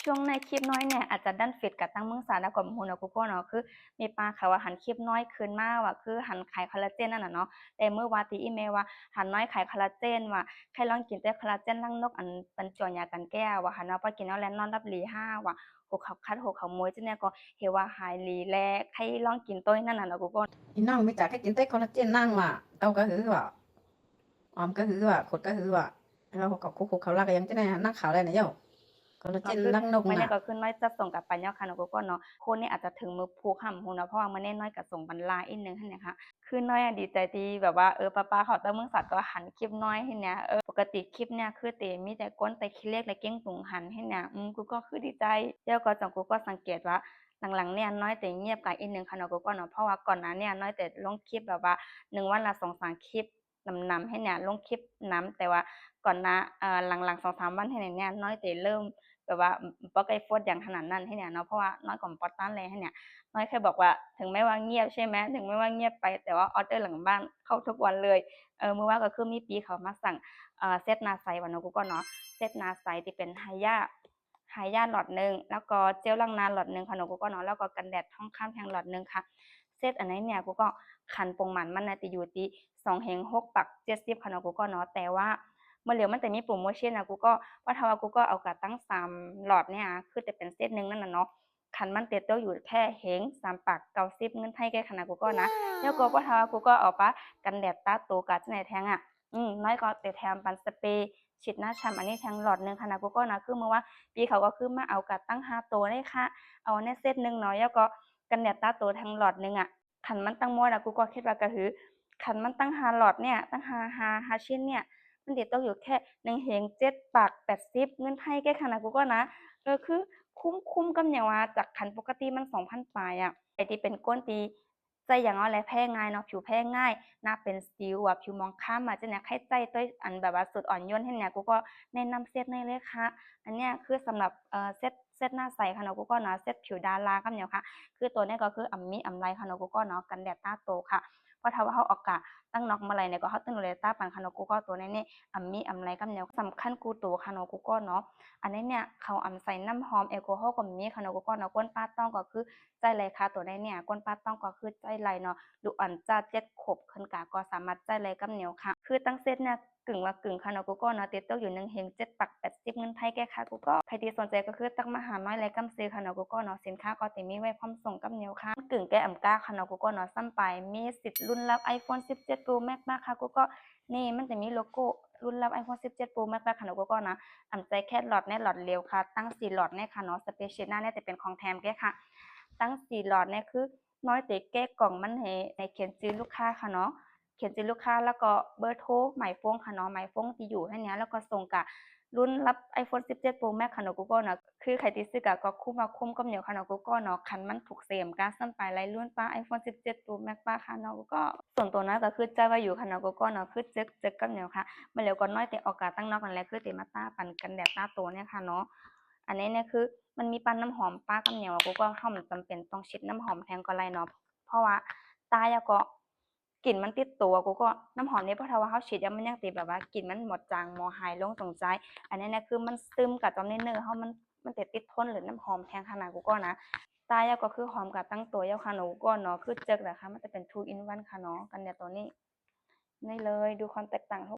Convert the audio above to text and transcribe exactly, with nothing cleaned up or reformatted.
ช่วงในคลิปน้อยเนี่ยอาจจะดันเฟซกับตั้งเมืองสาแล้วก็บ่ฮู้เนาะกูก็เนาะ คือมีป้าเขาว่าหันคลิปน้อยขึ้นมาว่าคือหันขายคอลลาเจนนั่นน่ะเนาะ แต่มื้อวาตีอีเมลว่าหันน้อยขายคอลลาเจนว่าใครลองกินแต่คอลลาเจนรังนกอันเป็นจ่อยากันแก้ว่าหันว่าพอกินแล้วแลนนอนรับหลีห้าว่าหัวเขาคัดหัวเขามวยจังเนี่ยก็เห็นว่าหายหลีแลใครลองกินตัวนั่นน่ะเนาะกูก็ อีน้องมีจักให้กินแต่คอลลาเจนนั่งว่ะ เต้าก็หือว่ะ ออมก็หือว่ะ ขดก็หือว่ะ แล้วก็คุกคุกเขาลากก็ยังจะได้นั่งขาวได้นะเย้า คอลลาเจนนั่งนก มันเนี่ย น่ะ ก็คือน้อยจะส่งกลับไปเนี่ยค่ะเนาะกูก็เนาะ คนนี่อาจจะถึงมือผูกห้ามหูเนาะ เพราะว่ามันแน่น้อยกับส่งบรรลาอีกนึงหั่นนะคะ คือน้อยอะดีใจที่แบบว่าเออป้าๆเขาตั้งเมืองสาก็หันคลิปน้อยหั่นเนี่ย เออ ปกติคลิปเนี่ยคือเตมีแต่ก้นแต่ขี้เล็กและเก้งตุงหันหั่นเนี่ย อืม กูก็คือดีใจ แล้วก็จังกูก็สังเกตว่าหลังๆเนี่ยน้อยเตเงียบกว่าอีกนึงค่ะเนาะกูก็เนาะ เพราะว่าก่อนหน้าเนี่ยน้อยเตลงคลิปแบบว่าหนึ่งวันละสองสามคลิป นำๆหั่นเนี่ย ลงคลิปนำ แต่ว่าก่อนหน้า เอ่อ หลังๆสองสามวันหั่นเนี่ย น้อยเตเริ่มแบบว่าบ่ใกล้โพสต์อย่างขนาดนั้นหั่นเนี่ยเนาะ เพราะว่าน้อยก็บ่ตันเลยหั่นเนี่ย น้อยแค่บอกว่าถึงแม้ว่าเงียบใช่ไหม ถึงแม้ว่าเงียบไป แต่ว่าออเดอร์หลังบ้านเข้าทุกวันเลย เออ มื้อวานก็คือมีพี่เขามาสั่ง เอ่อ เซตหน้าใสว่าเนาะกูก็เนาะ เซตหน้าใสที่เป็นไฮยา ไฮยาหลอดหนึ่ง แล้วก็เจลล้างหน้าหลอดหนึ่งค่ะเนาะกูก็เนาะ แล้วก็กันแดดทองคำแท่งหลอดหนึ่งค่ะ เซตอันนี้เนี่ยกูก็คันปงมันมันนะจะอยู่ที่สองแห่งหกปักเจ็ดสิบค่ะเนาะกูก็เนาะ แต่ว่าเมื่อเหลียวมันจะมีโปรโมชั่นนะกูก็ ว่าถ้าว่ากูก็เอากะตั้งสามหลอดเนี่ย คือจะเป็นเซตหนึ่งนั่นน่ะเนาะ คันมันเต็มตัวอยู่แค่แห่งสามปักเก้าสิบเงินไทยแก้ค่ะนะกูก็นะ แล้วก็ว่าถ้าว่ากูก็เอาปะกันแดดตาโตกะจะไหนแทงอ่ะ อืม น้อยก็จะแถมปันสเปรย์ฉีดหน้าฉ่ำอันนี้แทงหลอดหนึ่งค่ะนะกูก็นะ คือเมื่อว่าพี่เขาก็คือมาเอากะตั้งห้าตัวเลยค่ะ เอาในเซตหนึ่งเนาะ แล้วก็กันแดดตาโตแทงหลอดหนึ่งอ่ะ คันมันตั้งหมดอ่ะ กูก็คิดว่ากะหือ คันมันตั้งห้าหลอดเนี่ย ตั้งห้า ห้า ห้าชิ้นเนี่ย มันติดตกอยู่แค่หนึ่งแห่งเจ็ดปักแปดสิบเงินไทยแก้ค่ะนะกูก็นะ เออ คือคุ้มคุ้มกับอย่างว่าจากคันปกติมันสองพันปลายอ่ะ ไอ้ที่เป็นก้นตี ใจอย่างเอาแลแพ้ง่ายเนาะ ผิวแพ้ง่าย หน้าเป็นสิวอ่ะ ผิวหมองคล้ำอ่ะ จังเนี่ย ใครใจตัวอันแบบว่าสุดอ่อนโยนหั่นเนี่ย กูก็แนะนำเซตนี้เลยค่ะ อันเนี้ยคือสำหรับ เอ่อ เซต เซตหน้าใสค่ะเนาะกูก็เนาะ เซตผิวดารากับเนี่ยค่ะ คือตัวเนี้ยก็คืออ่ำมีอ่ำไรค่ะเนาะกูก็เนาะ กันแดดตาโตค่ะ เพราะถ้าว่าเขาออกกะตั้งนอกเมื่อไหร่เนี่ยก็เขาต้องดูแลตาปานค่ะเนาะกูก็ ตัวนี้เนี่ยอ่ำมีอ่ำไรกับเนี่ย สำคัญกูโตค่ะเนาะกูก็เนาะ อันนี้เนี่ยเขาอ่ำใส่น้ำหอมแอลกอฮอล์ก็มีค่ะเนาะกูก็เนาะ ก้นป้าต้องก็คือใจไรค่ะ ตัวนี้เนี่ย ก้นป้าต้องก็คือใจไรเนาะ ลูกอ่อนจ้าเจ็ดขวบขึ้นกะก็สามารถใจไรกับเนี่ยค่ะ คือตั้งเซตเนี่ยกึ่งว่ากึ่งค่ะเนาะกูก็เนาะ ติดตกอยู่หนึ่งแห่งเจ็ดปักแปดสิบเงินไทยแก้ค่ะกูก็ ใครที่สนใจก็คือทักมาหาน้อยไรกำซื้อค่ะเนาะกูก็เนาะ สินค้าก็จะมีไว้พร้อมส่งกับเนี่ยค่ะ กึ่งแก้อ่ำก้าค่ะเนาะกูก็เนาะ ซ้ำไปมีสิทธิ์ลุ้นรับ iPhone สิบเจ็ด Pro Max มาค่ะกูก็ นี่มันจะมีโลโก้ลุ้นรับ iPhone สิบเจ็ด Pro Max มาค่ะเนาะกูก็นะ อ่ำใจแค่หลอดแน่หลอดเดียวค่ะ ตั้งสี่หลอดแน่ค่ะเนาะ สเปรย์ฉีดหน้าเนี่ยจะเป็นของแถมแก้ค่ะ ตั้งสี่หลอดเนี่ยคือน้อยเตะแก้กล่องมันให้ในเขียนชื่อลูกค้าค่ะเนาะ เขียนชื่อลูกค้าแล้วก็เบอร์โทร หมายโฟนค่ะเนาะ หมายโฟนที่อยู่ให้เนี่ย แล้วก็ส่งกะลุ้นรับ iPhone สิบเจ็ด Pro Max ค่ะเนาะกูก็เนาะ คือใครที่ซื้อกะก็คุ้มมาคุ้มก็เหนียวค่ะเนาะกูก็เนาะ คันมันถูกเสมกะซ้ำไปไล่ลุ้นป้า iPhone สิบเจ็ด Pro Max ป้าค่ะเนาะกูก็ ส่วนตัวน้อยก็คือใจว่าอยู่ค่ะเนาะกูก็เนาะ คือเจิกเจิกก็เหนียวค่ะ มาแล้วก็น้อยเตะออกกะตั้งนอกนั่นแหละ คือเตะมาตาปันกันแดดตาโตเนี่ยค่ะเนาะ อันนี้เนี่ยคือมันมีปันน้ำหอมป้ากับเหนียวอะกูก็เฮามันจำเป็นต้องฉีดน้ำหอมแทนก็ไรเนาะ เพราะว่าตายแล้วก็กลิ่นมันติดตัวกูก็ น้ำหอมเนี่ยพอถ้าว่าเฮาฉีดแล้วมันยังติดแบบว่ากลิ่นมันหมดจางหมอหายลงตรงใจ อันนี้เนี่ยคือมันซึมกับจอมในเนื้อเฮามันมันติดติดทนหรือน้ำหอมแทนขนาดกูก็นะ ตายแล้วก็คือหอมกับตั้งตัวแล้วค่ะเนาะกูก็เนาะ คือเจิกนะคะ มันจะเป็น two in one ค่ะเนาะ กันแดดตัวนี้ นี่เลย ดูความแตกต่าง